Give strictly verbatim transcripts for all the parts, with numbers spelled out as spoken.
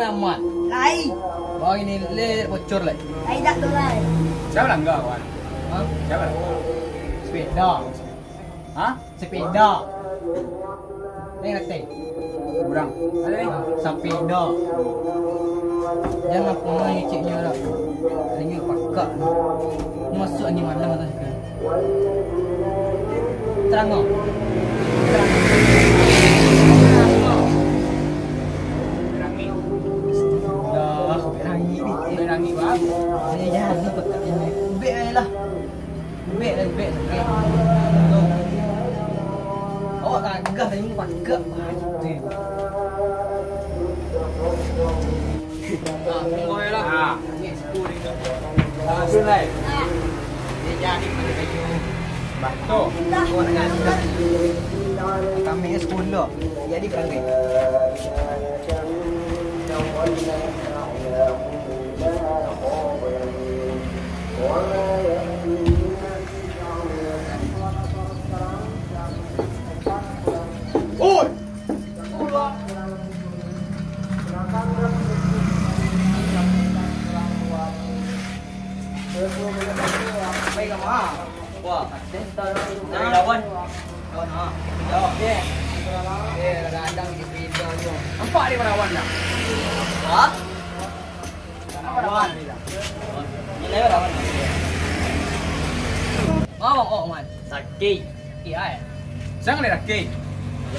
Aman. Lai. Bawah ini le bocor lai. Lai dak tu lai. Siapa langgar, kawan? Hah? Siapa langgar? Sepeda. Hah? Sepeda. Ni ngateh. Kurang. Ada ni? Sapeda. Jangan pernah ngeceknya dah. Ringgit pakak. Masuk angin malam atas kan. Terang kau. Terang. Astagfirullah, berangi ni. Berangi, Bang. Saya jangan pakak ini. Ubek aja lah. Ubek lah, ubek. Ubek. Awak gagah tadi pakak. Ah, tunggu lah. Ah. Ni sepuluh ribu. Ah, sudah. Dia jadi pada kayu. Batu. Kami sepuluh. Jadi kerangkai. Oi! Wah, dari lawan. Lawan, ha. Lawan, ye. Ye, kadang-kadang di sepeda tu. Nampak dia melawan dah. Wah. Lawan. Nilai lawan. Lawan, oh, man. Sakit. Sakit, ai. Sangat dia sakit.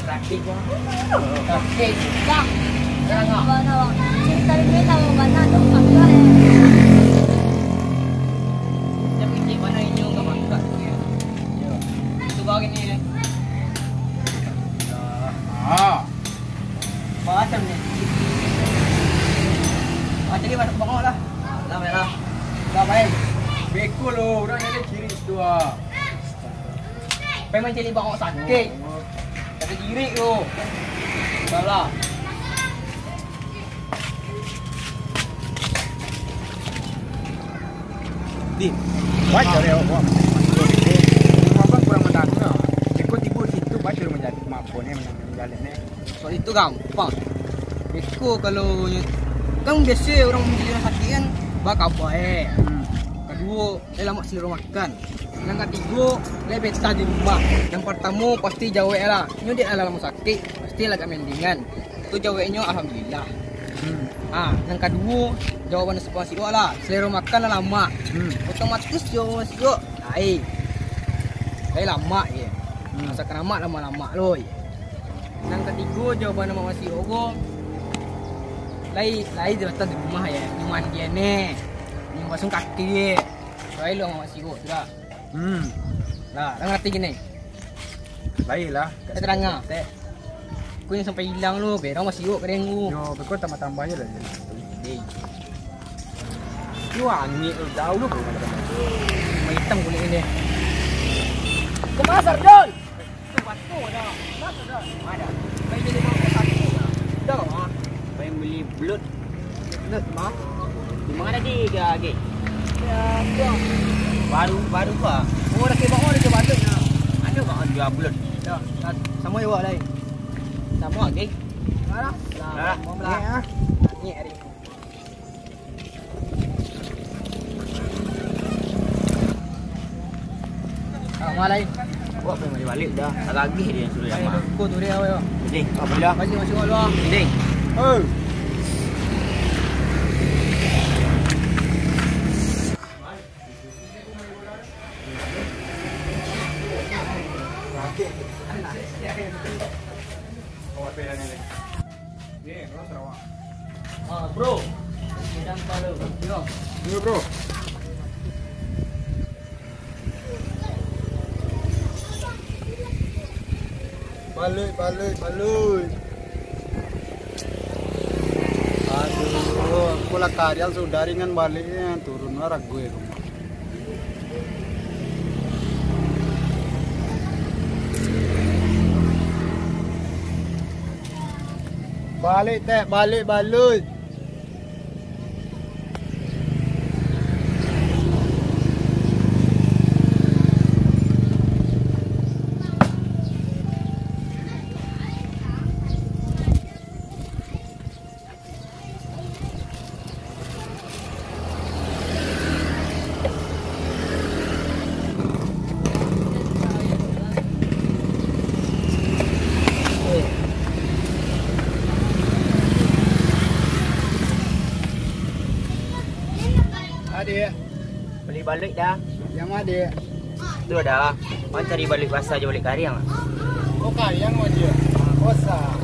Sakit. Sakit. Bang. Jangan, bang. Bang, bang. Cerita ni tahu bana tu, Bang, tu, eh. Tapi cik mana ini, enggak mangkat tu, ya. Ya. Itu baru ni, eh. Ah. Macam ni. Ah, jadi masuk bangau lah. Lah, baiklah. Lah, baik. Beko lo, urang ni ciri tu ah. Pai mancaliak bangau sakik. Tapi diri tu. Salah. Di, baco deh awak. Abang kurang mandanga. Beko tibo situ, baco deh manjadi. Mampu ni manjadi ni. Soal itu gampang. Beko kalau kan biaso urang manjadi urang sakik kan bakabaik. Hmm. Kaduo, eh, lamak salero makan. Nan katigo, lai betah di rumah. Nan partamo pasti jawek lah. Nyo dek lah lamo sakik, pasti lah agak mendingan. Tu jaweknyo alhamdulillah. Hmm. Ha, nan kaduo, jawaban sepuluh siwak lah. Salero makan lah lamak. Hmm. Otomatis jawaban siwak, lai. Lai lamak je. Hmm. Masakan amak lamak-lamak loi. Nan katigo, jawaban amak masih ogo. Lai, lai je datang di rumah je. Ni mandi ne. Ni basuah kaki je. Lai lo amak masih ogo tu lah. Hmm. Lah, dah ngarati kini? Lai lah. Dah terang ah? Tek. Kau yang sampai hilang lo, berang masih yuk kering ku. Yo, kau tambah-tambah je lah. Deh. Yo, angin tu jauh lo. Main hitam kulit ni. Ke pasar, Dol! Ke pasar dah. Ada. Main jadi mau ke pasar. Dah, ah. Main beli belut. Belut, mah. Di mana tadi, Ge? Ya, tu. Baru, baru apa? Oh, dah kebak, oh, dah kebak belut, nah. Ada bang jual belut? Ya, sa-, sama juga lain. Sama, Ge? Dah lah. Dah lah. Mau belah. Ni, ah. Ni hari. Kalau malam ni. Awak boleh balik-balik dah. Agak agih dia yang suruh jamak. Kau tu dia, awak, ya. Jadi, apa dah? Masih, masih, Allah. Jadi. Oh. Ah, bro. Yo. Yo, bro. Baluik, baluik, baluik. Aduh, aku lah kariang sudah ringan balik, eh, turun lah ragu ya rumah. Balik, Tek, balik, baluik. Dek. Bali baluik Da. Nan ma, Dek? Tu Da. Mak cari baluik basah jo baluik kariang. Oh, kariang mah, Dek. Basah.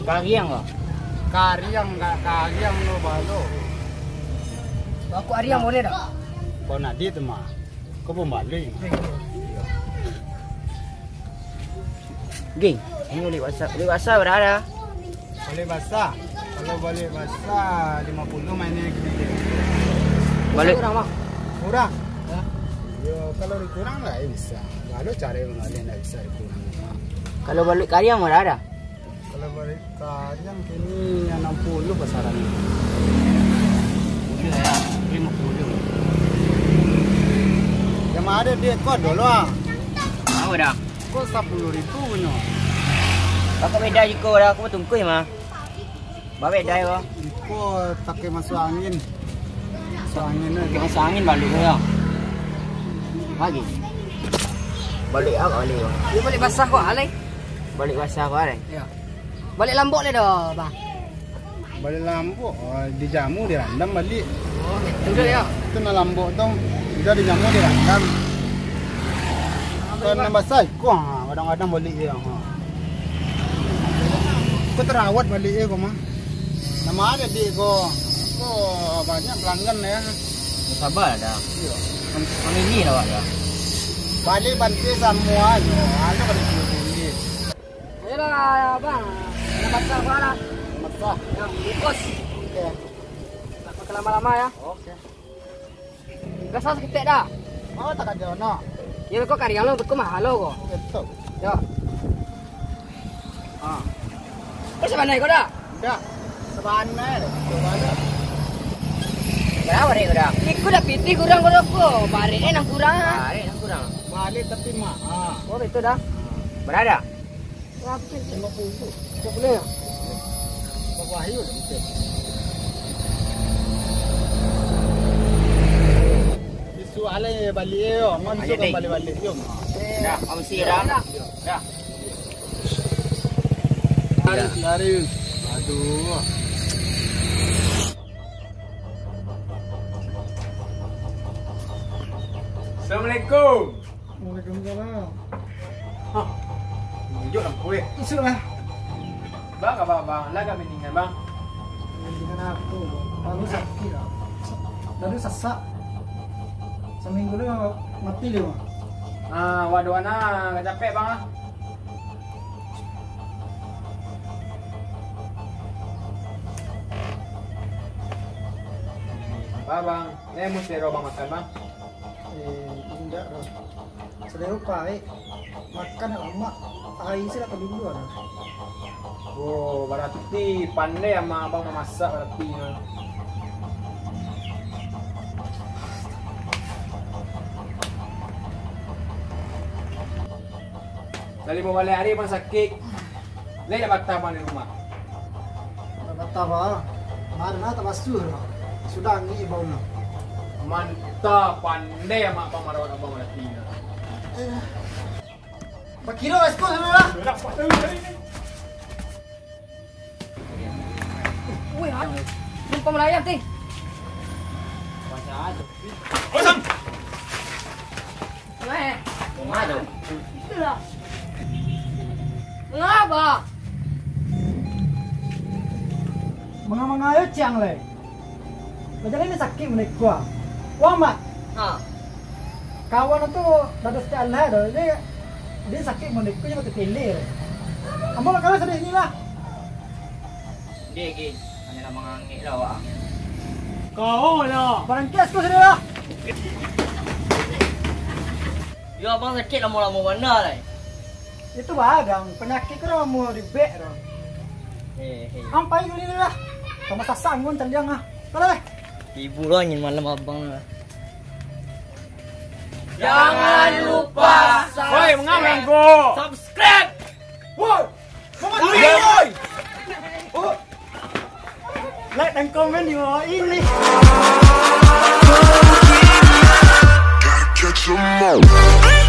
Kariang ko? Kariang, ka-, kariang lo balo. Baku ariang buliah Da? Kau nak di tu mah. Kau pun baluik. Geng, ini baluik basah. Baluik basah bara Da? Baluik basah. Kalau baluik basah, lima puluh mainnya gini, Dek. Baluik kurang, Bang? Kurang? Yo, kalau dikurang lah, eh, bisa. Kalau cari yang lain, ndak bisa dikurang. Kalau baluik kariang bara Da? Kalau baluik kariang kini anam puluh pasaran. Puluh ya, lima puluh. Nan ma ado, Dek, ko dulu ah. Bara Da? Ko sapuluah ribu punyo. Baa beda iko Da, ko batungkuih mah. Baa beda iko. Iko pakai masuk angin. Masuk angin. Pakai masuk angin baluik ko yo. Lagi. Baluik apo baluik ko? Iyo, baluik basah ko, alai. Baluik basah ko, alai. Iyo. Baluik lambok lai do, Bang? Baluik lambok, oh, dijamu, dirandam baliak. Oh, itu dah ya. Itu nan lambok tu, udah dijamu, dirandam. Kalau nan basah, iko, ha, kadang-kadang baliak dia, ha. Iko tarawat baliak dia, iko mah. Nan ma ado, Dek, iko. Iko banyak pelanggan ya. Sabar Da. Iyo. Mam-, mamilih lah awak Da. Baliak bantuak samuanyo, ado baliak pilih-pilih. Ayolah, Bang. Nak basah ko lah. Basah. Yo, bungkus. Oke. Ndak pakai lama-lama yo. Oke. Basah saketek Da. Oh, tak ada, no. Yo, ko kariang lo, ko mahal lo ko. Betul. Yo. Ah. Ko sabanai ko Da? Ndak. Sabanai, sabanai. Bara barek ko Da? Iko Da pitih kurang ko Da ko. Barek nan kurang. Barek nan kurang. Barek tapi mahal. Oh, betul Da. Bara Da? Lima puluh. Lima puluh ya? Wahyu lah mungkin. Isu alai baliak yo, aman. Ayo, isu kan Dek. Baliak-baliak yo. Dah, amusi dah. Dah. Laris, laris. Aduh. Assalamualaikum. Waalaikumsalam. Hah, tunjuk lampu, eh. Isuak lah. Bang, abang, abang, lah agak mendingan, Bang. Mendingan apo, Bang? Baru sakik, Bang. Baru sasak. Saminggu tu mati dia, Bang. Ah, waduh, ana, agak capek, Bang, ah. Bang, bang, ni musti roh bang makan, Bang. Eh, indak doh. Salero paek, makan nak lamak, aia se dak taluruah doh. Oh, barati pandai amak abang mamasak barati, nah. Dari babaliak ari abang sakik. Lai dak batah bang di rumah? Dak batah bang. Kamarin lah tabasuah tu. Sudah angek bau nah. Mantap, pandai amak abang marawat abang barati nah. Eh. Bakiro esko sudah lah. Weh, ah. Lupa melayang, Ting. Kosong. Weh. Rumah tu. Itulah. Mangapa? Manga-manga ayo ciang lai. Bajalan ni sakik manikuah. Wah, Mat. Ha. Kawan tu dah ada setiap lah dah. Dia, dia sakik manikuah je kata tele. Ambo lah kalah sadih ni lah. Dek, Gin, hanyalah mangangek lah awak. Kau lah. Barangkias kau sudah lah. Yo, abang sakik lamo-lamo bana lai. Itu bagadang, panyakik ko lamo ribek tu. Hei, hei. Ampai dulu ni lah. Tambah sasak anggun caliang ah. Kalau eh. Ibu lah angin malam abang lah. Jangan lupa Woi, manganggo. Subscribe. Woi. Woi. Like dan komen di bawah ini. Gotta catch 'em all.